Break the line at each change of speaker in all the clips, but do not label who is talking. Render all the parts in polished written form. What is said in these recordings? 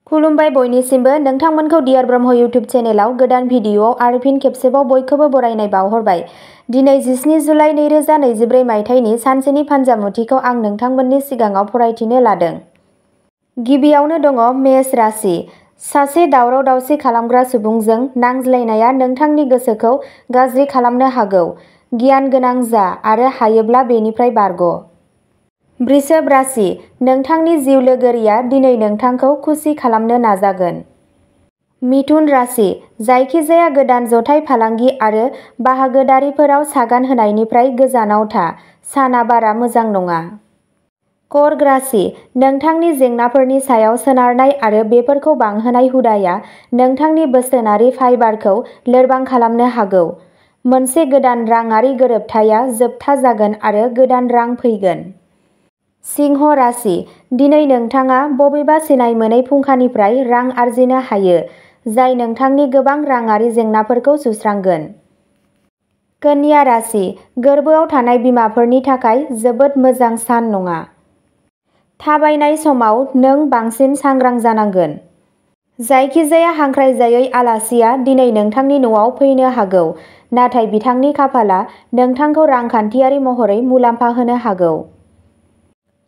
खुलुमबाय बयनिसिमबो नोंथांमोनखौ dear Brahma YouTube चेनेलाव गोदान भिडिअ'आव आरो फिन खेबसेबाव बयखौबो बरायनाय बावहरबाय। दिनै 17 जुलाइ 2024 मायथाइनि सानसेनि फानजामुथिखौ आं नोंथांमोननि सिगाङाव फरायथिनो लादों। गिबियावनो दङ मेष राशि। सासे दावराव दावसि खालामग्रा सुबुंजों नांज्लायनाया नोंथांनि गोसोखौ गाज्रि खालामनो हागौ। गियान गोनां जा आरो हायोब्ला बेनिफ्राय बारग'। वृषभ राशि। नोंथांनि जिउ लोगोरिया दिनै नोंथांखौ खुसि खालामनो नाजागोन। मिथुन राशि। जायखिजाया गोदान जथाय फालांगि आरो बाहागोदारिफोराव सागान होनायनिफ्राय गोजानाव था। साना बारा मोजां नङा। कर्क राशि। नोंथांनि जेंनाफोरनि सायाव सोनारनाय आरो बेफोरखौ बांहोनाय हुदाया नोंथांनि बोसोनारि फाइबारखौ लोरबां खालामनो हागौ। मोनसे गोदान राङारि गोरोबथाया जोबथा जागोन आरो गोदान रां फैगोन। सिंह राशि। दिनै नोंथाङा बबेबा सिनाय मोनै फुंखानिफ्राय रां आर्जिनो हायो, जाय नोंथांनि गोबां राङारि जेंनाफोरखौ सुस्रांगोन। कन्या राशि। गोर्बोआव थानाय बिमाफोरनि थाखाय जोबोद मोजां सान नङा। थाबायनाय समाव नों बांसिन सांग्रां जानांगोन। जायखिजाया हांख्रायजायै आलासिया दिनै नोंथांनि न'आव फैनो हागौ, नाथाय बिथांनि खाफालआ नोंथांखौ रांखान्थियारि महरै मुलाम्फा होनो हागौ।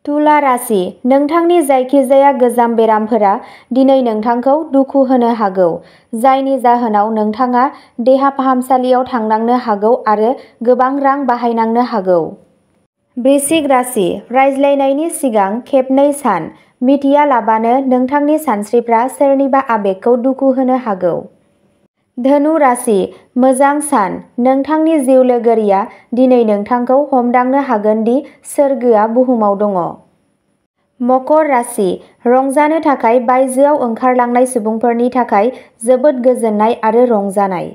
तुला राशि। नोंथांनि जायखिजाया गोजाम बेरामफोरा दिनै नोंथांखौ दुखु होनो हागौ, जायनि जाहोनाव नोंथाङा देहा फाहामसालियाव थांनांनो हागौ आरो गोबां रां बाहायनांनो हागौ। वृश्चिक राशि। रायज्लायनायनि सिगां खेबनै सान। मिथियालाबानो नोंथांनि सानस्रिफ्रा सोरनिबा आबेगखौ दुखु होनो हागौ। धनु राशि। मोजां सान। नोंथांनि जिउ लोगोरिया दिनै नोंथांखौ हमदांनो हागोन दि सोरगोआ बुहुमाव दङ। मकर राशि। रंजानो थाखाय बायजोआव ओंखारलांनाय सुबुंफोरनि थाखाय जोबोद गोजोननाय आरो रंजानाय।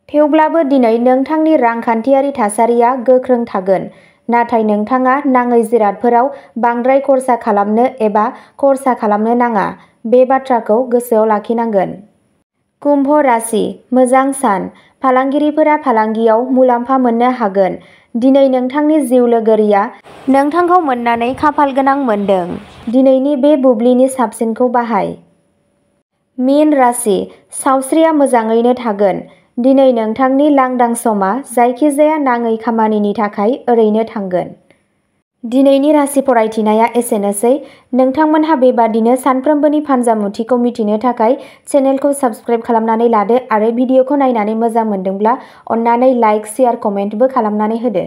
थेवब्लाबो दिनै नोंथांनि रांखान्थियारि थासारिया गोख्रों थागोन, नाथाय नोंथाङा नाङै जिरादफोराव बांद्राय खर्सा खालामनो एबा खर्सा खालामनो नाङा, बे बाथ्राखौ गोसोआव लाखिनांगोन। कुम्भ राशि। मोजां सान। फालांगिरिफोरा फालांगियाव मुलाम्फा मोननो हागोन। दिनै नोंथांनि जिउ लोगोरिया नोंथांखौ मोननानै खाफालगोनां मोनदों। दिनैनि बे बुब्लिनि साबसिनखौ बाहाय। मीन राशि। सावस्रिया मोजाङैनो थागोन। दिनै नोंथांनि लांदां समा जायखिजाया नाङै खामानिनि थाखाय ओरैनो थांगोन। दिनैनि राशि फरायथिनाया एसेनोसै। नोंथांमोनहा बेबादिनो सानफ्रोमबोनि फानजामुथिखौ मिथिनो थाखाय चेनेलखौ साबस्क्राइब खालामनानै लादो आरो भिडिअखौ नायनानै मोजां मोनदोंब्ला अन्नानै लाइक, शेयार, कमेन्टबो खालामनानै होदो।